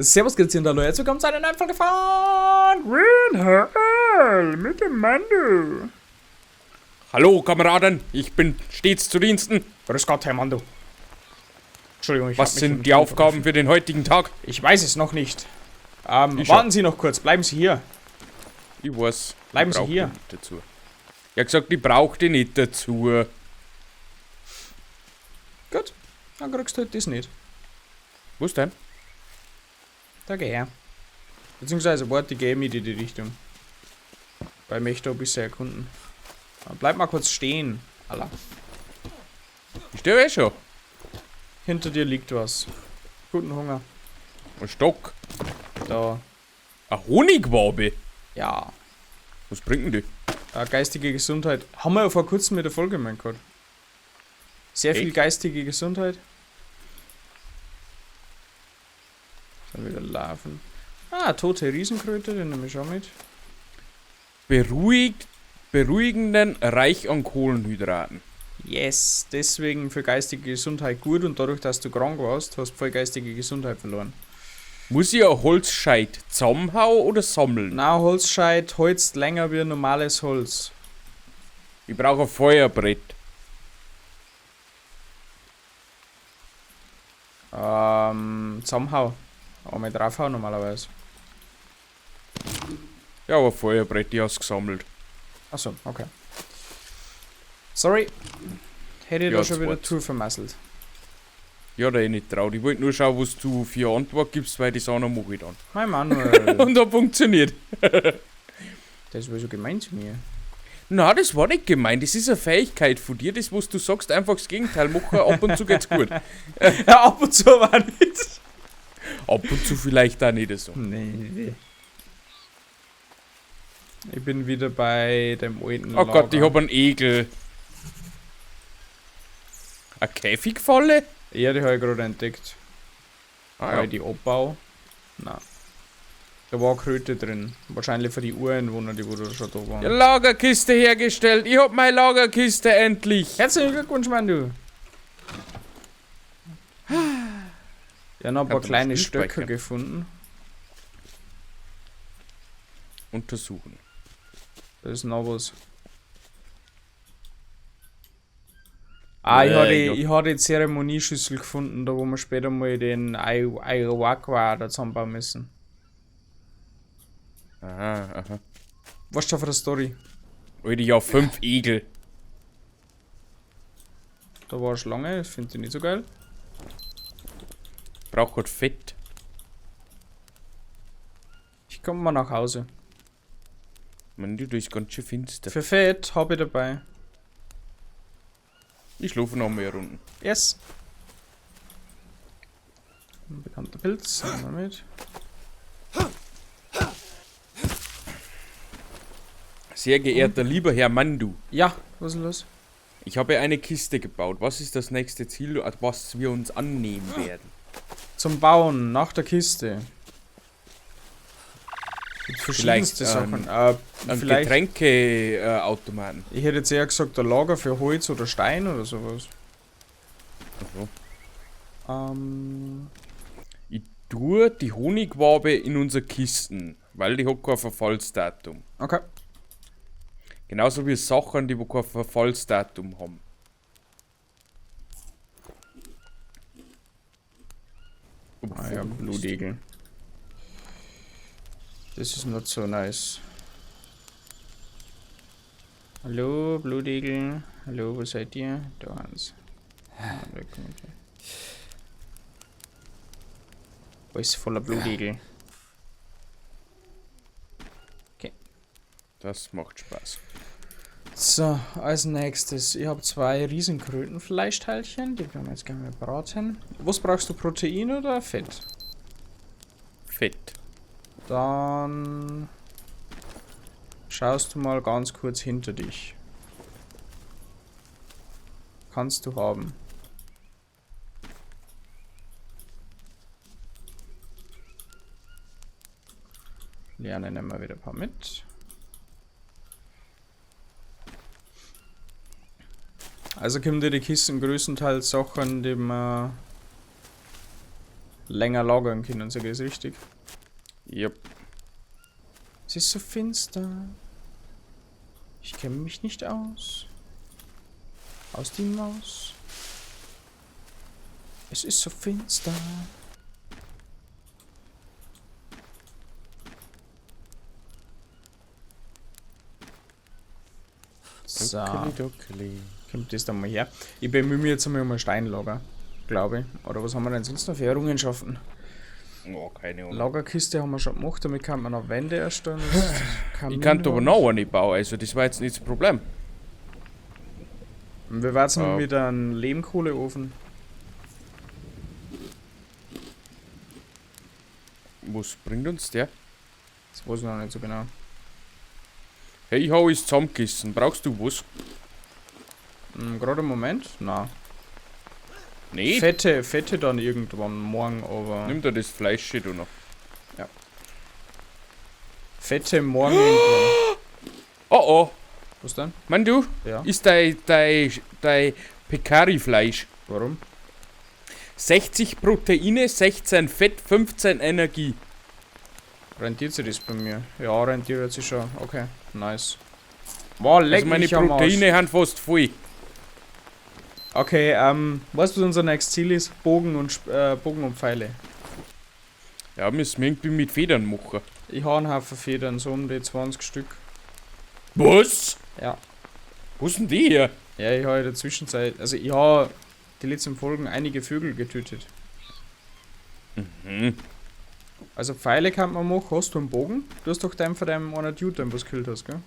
Servus, Grüezi und hallo, herzlich willkommen zu einer neuen Folge von Green Hell mit dem Mando. Hallo Kameraden, ich bin stets zu Diensten. Grüß Gott, Herr Mando. Entschuldigung, ich Was hab mich sind im die Ton Aufgaben für den heutigen Tag? Ich weiß es noch nicht. Ich Warten schon. Sie noch kurz, bleiben Sie hier. Ich weiß. Bleiben ich Sie brauch hier. die nicht dazu. Ich hab gesagt, ich brauch die nicht dazu. Gut, dann kriegst du halt das nicht. Was denn? Da geh her. Beziehungsweise, warte, ich geh mit in die Richtung. Weil ich möchte da ein bisschen erkunden. Aber bleib mal kurz stehen, Alter. Ich stehe eh schon. Hinter dir liegt was. Guten Hunger. Ein Stock. Da. Ein Honigwabe. Ja. Was bringt denn die? Geistige Gesundheit. Haben wir ja vor kurzem mit der Folge gemacht gehabt. Sehr viel Echt? geistige Gesundheit. Schon wieder Larven. Ah, tote Riesenkröte, den nehme ich auch mit. Beruhigenden, reich an Kohlenhydraten. Yes, deswegen für geistige Gesundheit gut und dadurch, dass du krank warst, hast du voll geistige Gesundheit verloren. Muss ich ein Holzscheit zusammenhauen oder sammeln? Na, Holzscheit holzt länger wie normales Holz. Ich brauche ein Feuerbrett. Zusammenhau. Einmal draufhauen normalerweise. Ja, aber Feuerbrett, ich hab's gesammelt. Achso, okay. Sorry. Hätte ich Ja, da schon wieder das war's. zu vermasselt. Ja, da eh nicht traut. Ich wollte nur schauen, was du für Antwort gibst, weil das andere mache ich dann. Hi Manuel. Und hat funktioniert. Das war so gemein zu mir. Na, das war nicht gemein. Das ist eine Fähigkeit von dir, das, was du sagst, einfach das Gegenteil machen. Ab und zu geht's gut. Ja, ab und zu war nicht. Ab und zu vielleicht auch nicht so. Nee. Ich bin wieder bei dem alten Oh Gott, ich Lager. hab einen Egel. Eine Käfigfalle? Ja, die habe ich gerade entdeckt. Ah, Weil ja. die Abbau. Nein. Da war eine Kröte drin. Wahrscheinlich für die Ureinwohner, die wo da schon da waren. Ja, Lagerkiste hergestellt. Ich hab meine Lagerkiste endlich. Herzlichen Glückwunsch, Mandu! Ja, noch ein paar Hab da kleine noch Stöcke Spielspeicher. gefunden. Untersuchen. Da ist noch was. Ah, ich habe die, Ja. ich hab die Zeremonieschüssel gefunden, da wo wir später mal den Ayahuasca da zusammenbauen müssen. Aha, aha. Was schon für eine Story? Alter, ja, 5 Egel. Da war eine Schlange, das finde ich nicht so geil. Brauch grad Fett. Ich komme mal nach Hause. Mann, du, da ist ganz schön finster. Für Fett habe ich dabei. Ich schlafe noch mal eine Runde. Yes. Ein bekannter Pilz, nehmen wir mit. Sehr geehrter lieber Herr Mandu, Ja, was ist los? ich habe eine Kiste gebaut. Was ist das nächste Ziel, was wir uns annehmen werden? Zum Bauen, nach der Kiste. Gibt verschiedenste Vielleicht, Sachen. Ein Vielleicht, Getränkeautomaten. ich hätte jetzt eher gesagt, ein Lager für Holz oder Stein oder sowas. Ich tue die Honigwabe in unsere Kisten, weil die hat kein Verfallsdatum. Okay. Genauso wie Sachen, die wo kein Verfallsdatum haben. Ah ja, Blutegel. Das ist not so nice. Hallo, Blutegel. Hallo, wo seid ihr? Da Hans. Alles voller Blutegel. Das macht Spaß. So, als nächstes. Ich habe 2 Riesenkrötenfleischteilchen. Die können wir jetzt gerne mal braten. Was brauchst du? Protein oder Fett? Fett. Dann schaust du mal ganz kurz hinter dich. Kannst du haben. Liane nehmen wir wieder ein paar mit. Also kommen dir die Kisten größtenteils Sachen, die man länger lagern können, so ist richtig. Yep. Es ist so finster. Ich kenne mich nicht aus. Aus die Maus. Es ist so finster. So. Duckeli. Kommt das dann mal her. Ich bemühe mich jetzt einmal um ein Steinlager, glaube ich. Oder was haben wir denn sonst noch für Errungenschaften? Oh, keine Ahnung. Lagerkiste haben wir schon gemacht, damit kann man noch Wände erstellen. Ich kann aber noch eine bauen, also das war jetzt nicht das Problem. Und wir warten mit einem Lehmkohleofen. Was bringt uns der? Das weiß ich noch nicht so genau. Hey, ich hab alles zusammengegessen. Brauchst du was? Gerade im Moment? Nein. Nee. Fette dann irgendwann morgen, aber. Nimm dir das Fleisch hier du noch. Ja. Fette morgen irgendwann. Oh oh. Was denn? Mann, du? Ja. Ist dein Pekari-Fleisch. Warum? 60 Proteine, 16 Fett, 15 Energie. Rentiert sich das bei mir? Ja, rentiert sich schon. Okay, nice. Boah, leck Also meine mich am Proteine Arsch. haben fast voll. Okay, weißt du, was unser nächstes Ziel ist? Bogen und, Bogen und Pfeile. Ja, müssen wir irgendwie mit Federn machen. Ich habe einen Haufen Federn, so um die 20 Stück. Was? Ja. Wo sind die her? Ja, ich habe in der Zwischenzeit, also ich habe die letzten Folgen einige Vögel getötet. Mhm. Also Pfeile kann man machen. Hast du einen Bogen? Du hast doch deinen von deinem einer Dude, den was gekillt hast, gell?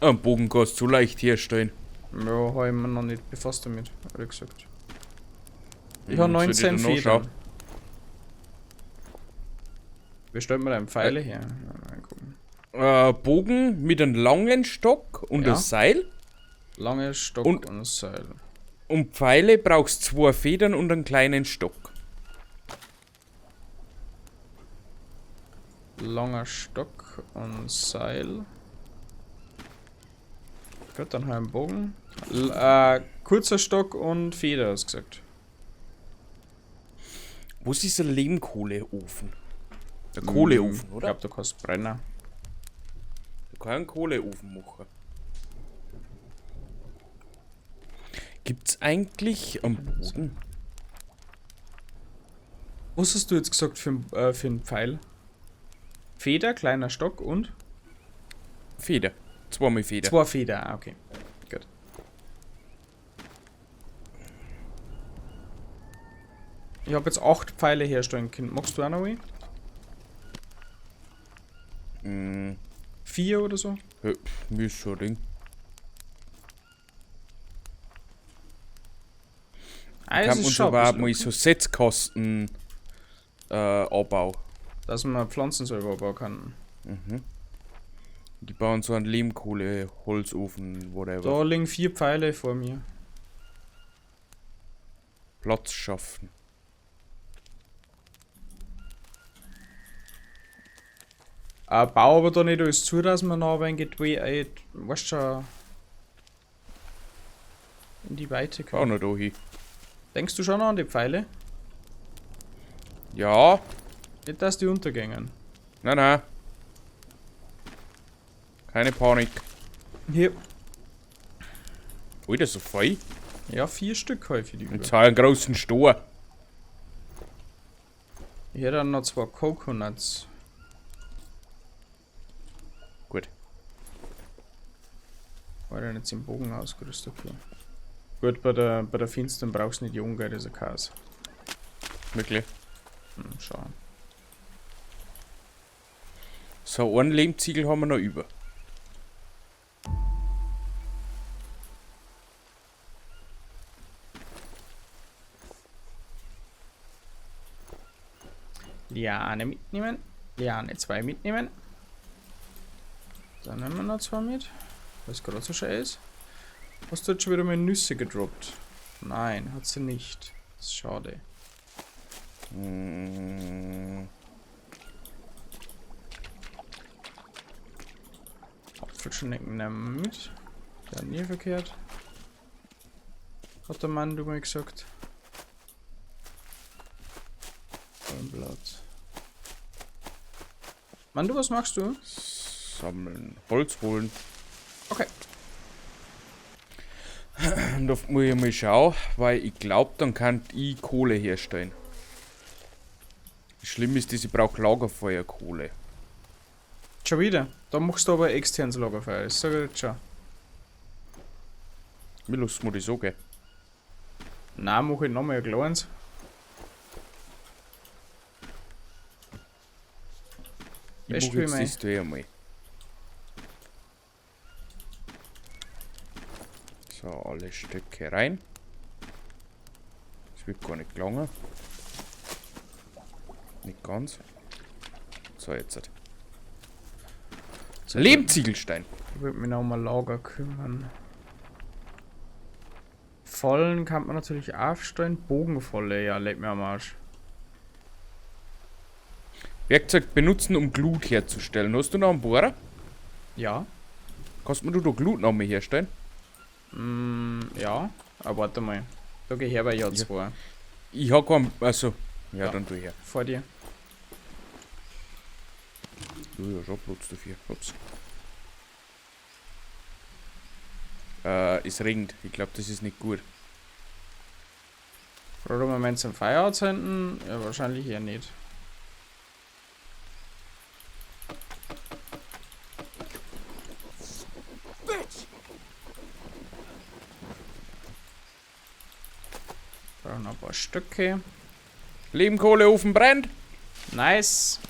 Einen Bogen kannst du so leicht herstellen. Ja, habe ich mir noch nicht befasst damit, ehrlich gesagt. Ich habe 19 soll ich da noch Federn. Wie stellt man denn Pfeile her? Ja, mal gucken. Bogen mit einem langen Stock und Ja. einem Seil. Lange Stock und Seil. Und Pfeile brauchst 2 Federn und einen kleinen Stock. Langer Stock und Seil. Gut, dann habe ich einen Bogen. Kurzer Stock und Feder, hast du gesagt. Was ist ein Lehmkohleofen? Der Kohleofen, oder? Ich glaube, du kannst Brenner. Du kannst einen Kohleofen machen. Gibt's eigentlich am Boden? Was hast du jetzt gesagt für einen Pfeil? Feder, kleiner Stock und? Feder. Zweimal Feder. 2 Feder, ah, okay. Gut. Ich habe jetzt 8 Pfeile herstellen können. Magst du auch noch einen? 4 oder so? Ja, mir ist schon ein Ding. Ah, Kann es ist uns schon aber ein auch mal bisschen so Setzkasten anbauen. Dass man Pflanzen selber bauen kann. Mhm. Die bauen so einen Lehmkohle, Holzofen, whatever. Da liegen 4 Pfeile vor mir. Platz schaffen. Bau aber da nicht alles zu, dass man noch ein wenig, weißt schon, in die Weite Bau kommt. noch da hin. Denkst du schon an die Pfeile? Ja. Nicht, dass die untergängen. Nein, nein. Keine Panik. Hier. Alter, so voll. Ja, 4 Stück habe ich für die Und über. zwar einen großen Stor. Ich hätte dann noch 2 Coconuts. Gut. War denn jetzt im Bogen ausgerüstet? Okay. Gut, bei der Finstern brauchst du nicht jung, gell, das ist ein Chaos. Wirklich. Schau. So, einen Lehmziegel haben wir noch über. Liane mitnehmen. Liane 2 mitnehmen. Dann nehmen wir noch 2 mit. Was gerade so schön ist. Hast du jetzt schon wieder meine Nüsse gedroppt? Nein, hat sie nicht. Das ist schade. Apfelschnecken nehmen wir mit. Der hat nie verkehrt. Hat der Mann du mal gesagt. Palmblatt. Mann, du, was machst du? Sammeln. Holz holen. Okay. Da muss ich mal schauen, weil ich glaube, dann kann ich Kohle herstellen. Schlimm ist, dass ich brauche Lagerfeuerkohle. Schon wieder. Da machst du aber externes Lagerfeuer. Das sag ich jetzt schon. Wie lass mir das so gehen? Nein, mach ich nochmal ein kleines. Ich mach jetzt das da einmal. So, alle Stöcke rein. Das wird gar nicht gelangen. Nicht ganz. So, jetzt. So, Lehmziegelstein. Ich würde mich noch um ein Lager kümmern. Vollen kann man natürlich aufstellen. Bogenvolle, ja, leck mir am Arsch. Werkzeug benutzen, um Glut herzustellen. Hast du noch einen Bohrer? Ja. Kannst du da Glut noch mal herstellen? Ja. Aber warte mal. Da geh her, weil ich hab zwei. Ich hab keinen. Also. Ja, dann tu her. Vor dir. Du ja schon Platz dafür. Ups. Es regnet. Ich glaube, das ist nicht gut. Oder im Moment zum Feuer anzünden? Ja, wahrscheinlich eher nicht. Brauchen noch ein paar Stücke. Lehmkohleofen brennt. Nice.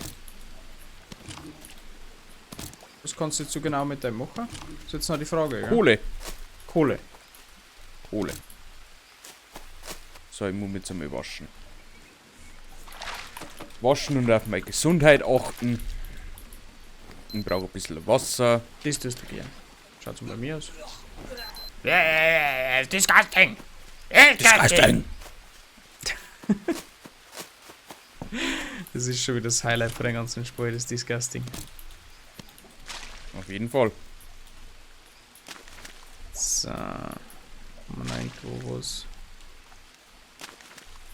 Was kannst du jetzt so genau mit dem machen? Das ist jetzt noch die Frage, gell? Kohle. Kohle. Kohle. So, ich muss mich jetzt einmal waschen. Waschen und auf meine Gesundheit achten. Ich brauche ein bisschen Wasser. Das tust du gern. Schaut's mal bei mir aus. Disgusting! Disgusting! Das ist schon wieder das Highlight von dem ganzen Spiel, das Disgusting. Auf jeden Fall. So. Haben wir noch irgendwo was?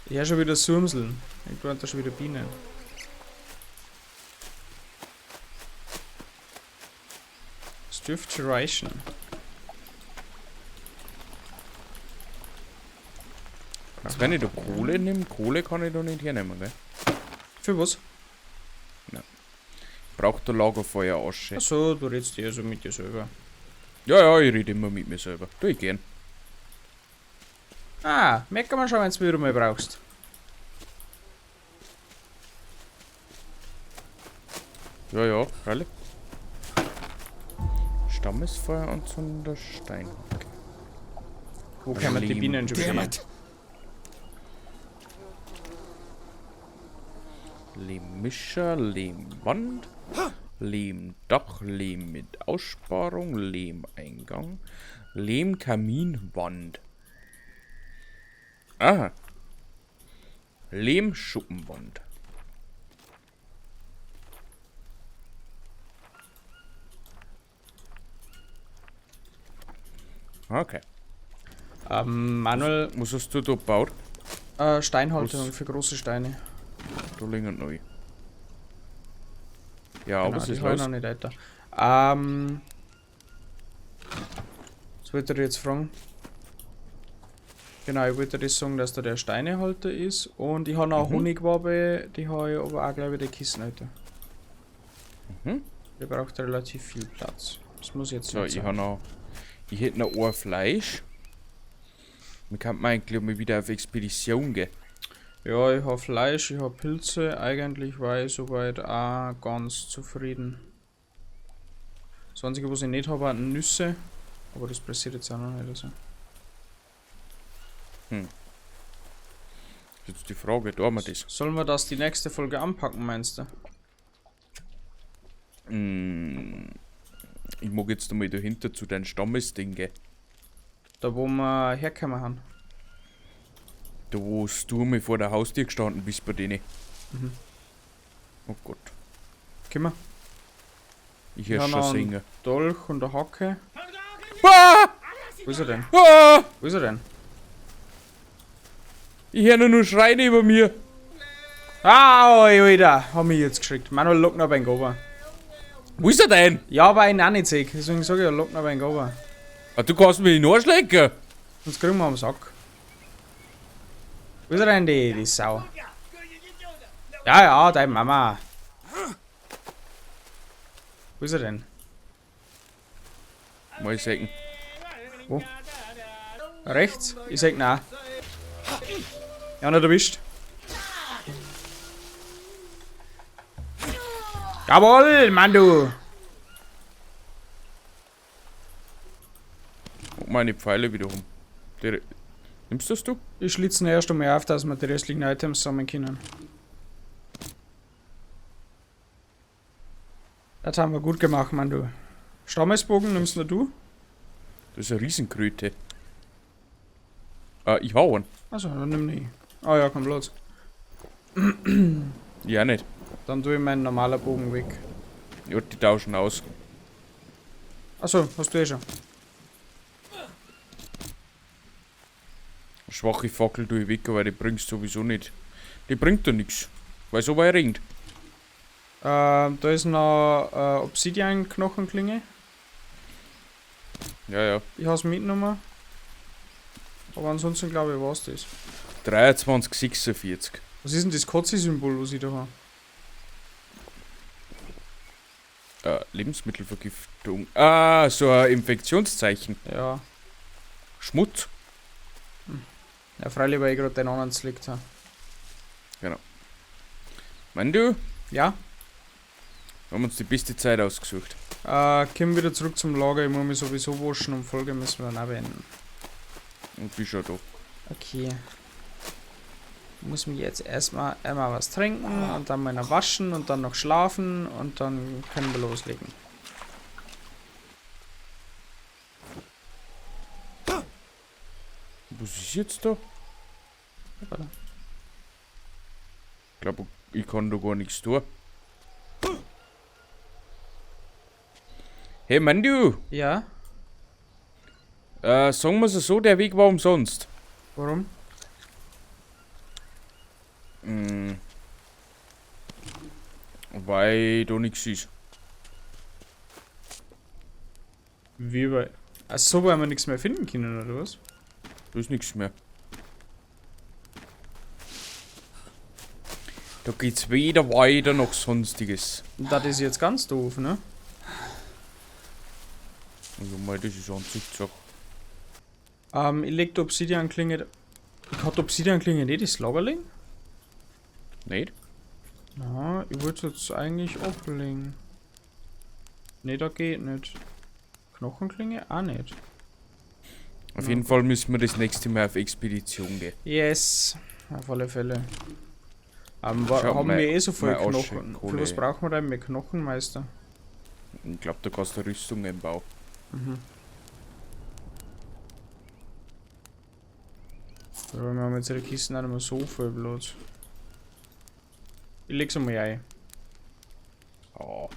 Ich höre schon wieder Surmseln. Irgendwo sind da schon wieder Bienen. Das dürfte schon reichen. Jetzt, wenn ich da Kohle nehme, Kohle kann ich da nicht hernehmen, gell? Für was? Nein. Braucht der Lagerfeuerasche. Achso, du redest eh so mit dir selber. Ja, ja, ich rede immer mit mir selber. Tu ich gern. Ah, merkt man schon, wenn du wieder mal brauchst. Ja, ja, freilich. Stammesfeuer anzünder Steinhacke. Wo kommen die Bienen schon wieder her? Lehmmischer, Lehmwand, Lehmdach, Lehm mit Aussparung, Lehmeingang, Lehmkaminwand. Aha. Lehmschuppenwand. Okay. Manuel. Was hast du da gebaut? Steinhalterung für große Steine. Da liegen neu. Ja, genau, was ist los? los? Noch nicht weiter. Was wollte ich jetzt fragen? Genau, ich wollte das sagen, dass da der Steinehalter ist. Und ich habe noch eine Honigwabe, die habe ich aber auch gleich wieder Kissenhalter. Mhm. Der braucht relativ viel Platz. Das muss ich jetzt So, noch ich sagen. habe noch. Ich hätte noch ein Fleisch. Wir könnten eigentlich mal wieder auf Expedition gehen. Ja, ich habe Fleisch, ich habe Pilze. Eigentlich war ich soweit auch ganz zufrieden. Das Einzige, was ich nicht habe, sind Nüsse. Aber das passiert jetzt auch noch nicht. Also. Hm. Jetzt die Frage, da haben wir das. Sollen wir das die nächste Folge anpacken, meinst du? Ich mag jetzt einmal dahinter zu deinem Stammesding gehen. Da, wo wir hergekommen haben. Da, wo du mal vor der Haustür gestanden bist bei denen. Mhm. Oh Gott. Komm mal. Ich höre schon singen. Dolch und eine Hacke. Ah! Wo ist er denn? Ah! Wo ist er denn? Ich höre nur Schreien über mir. Ah, Alter, hab mich jetzt geschreckt. Manuel, lock noch ein wenig. Wo ist er denn? Ja, aber ich ihn auch nicht sehe. Deswegen sag ich ja, lock noch ein wenig. Ah, du kannst mich nicht anschlecken. Sonst kriegen wir am Sack. Wo ist er denn, die Sau? Ja, ja, deine Mama. Wo ist er denn? Mal sehen. Wo? Rechts? Ich sag nein. Ja, nicht erwischt. Jawohl, Mann, du! Und meine Pfeile wiederum. Die, nimmst das du? Ich schlitze ihn erst einmal auf, dass wir die restlichen Items sammeln können. Das haben wir gut gemacht, Mann, du. Stammesbogen nimmst nur du? Das ist eine Riesenkröte. Ah, ich hau einen. Also, dann nimm ich. Ah ja, komm, los. Ja, nicht. Dann tue ich meinen normalen Bogen weg. Ja, die tauschen aus. Achso, hast du eh schon. Schwache Fackel tue ich weg, aber die bringst sowieso nicht. Die bringt doch nichts. Weil so weit regnet. Da ist noch Obsidian-Knochenklinge. Ja, ja. Ich hab's mitgenommen. Aber ansonsten glaube ich, war's das. 23,46. Was ist denn das Kotzi-Symbol, was ich da habe? Lebensmittelvergiftung. Ah, so ein Infektionszeichen. Ja. Schmutz. Ja, freilich, weil ich gerade den anderen zerlegt habe. Genau. Mein du? Ja? Wir haben uns die beste Zeit ausgesucht. Komm wieder zurück zum Lager, ich muss mich sowieso waschen und Folge müssen wir dann auch beenden. Und bin schon da. Okay. Ich muss mich jetzt erstmal einmal was trinken und dann mal noch waschen und dann noch schlafen und dann können wir loslegen. Was ist jetzt da? Warte. Ich glaube, ich kann da gar nichts tun. Hey Mandu! Ja? Sagen wir es so, der Weg war umsonst. Warum? Weil da nichts ist. Wie bei. Ach so, weil wir nichts mehr finden können, oder was? Da ist nichts mehr. Da geht's weder weiter noch sonstiges. Das ist jetzt ganz doof, ne? Also mal, das ist Ansichtssache. Ich leg die Obsidian-Klinge. Ich hab die Obsidian-Klinge nicht ins Lager legen? Nicht? Na, ich wollte jetzt eigentlich ablegen. Ne, da geht nicht. Knochenklinge? Auch nicht. Auf jeden Fall müssen wir das nächste Mal auf Expedition gehen. Yes, auf alle Fälle. Schau, Haben wir eh so viel mein Knochen? Asche, Für was Kohle. brauchen wir denn mit Knochenmeister? Ich glaub, da kannst du Rüstung einbauen. Aber wir haben jetzt die Kisten auch nicht mehr so viel Platz. Ich leg's einmal ein. Oh.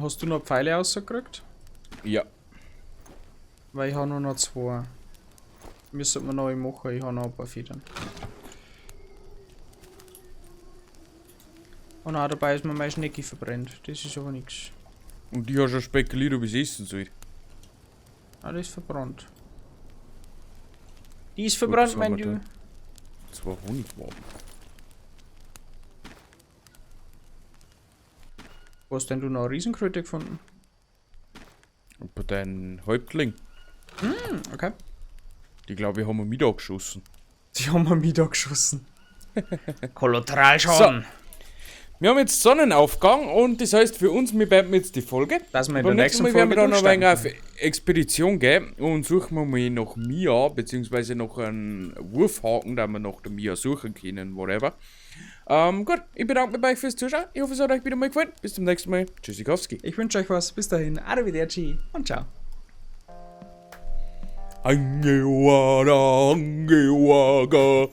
Hast du noch Pfeile rausgekriegt? Ja. Weil ich habe nur noch 2. Müssen wir noch machen, ich habe noch ein paar Federn. Und auch dabei ist mir meine Schnecke verbrennt. Das ist aber nix. Und ich habe schon spekuliert, ob ich es essen soll. Ah, das ist verbrannt. Die ist verbrannt, Ups, haben mein wir Du. da. 2 Honigwaben. Wo hast denn du noch eine Riesenkröte gefunden? Und bei deinem Häuptling. Okay. Die, glaube ich, haben wir Mittag geschossen. Die haben wir Mittag geschossen. Kollateralschaden. So. Wir haben jetzt Sonnenaufgang und das heißt für uns, wir beenden jetzt die Folge. Dass wir in Beim der nächsten nächsten Mal werden wir Folge dann noch ein wenig auf durchstarten. Expedition gehen und suchen wir mal nach Mia, beziehungsweise noch einen Wurfhaken, da wir nach der Mia suchen können, whatever. Gut, ich bedanke mich bei euch fürs Zuschauen. Ich hoffe, es hat euch wieder mal gefallen. Bis zum nächsten Mal. Tschüssikowski. Ich wünsche euch was. Bis dahin. Arrivederci und ciao. Angewaga, angewaga.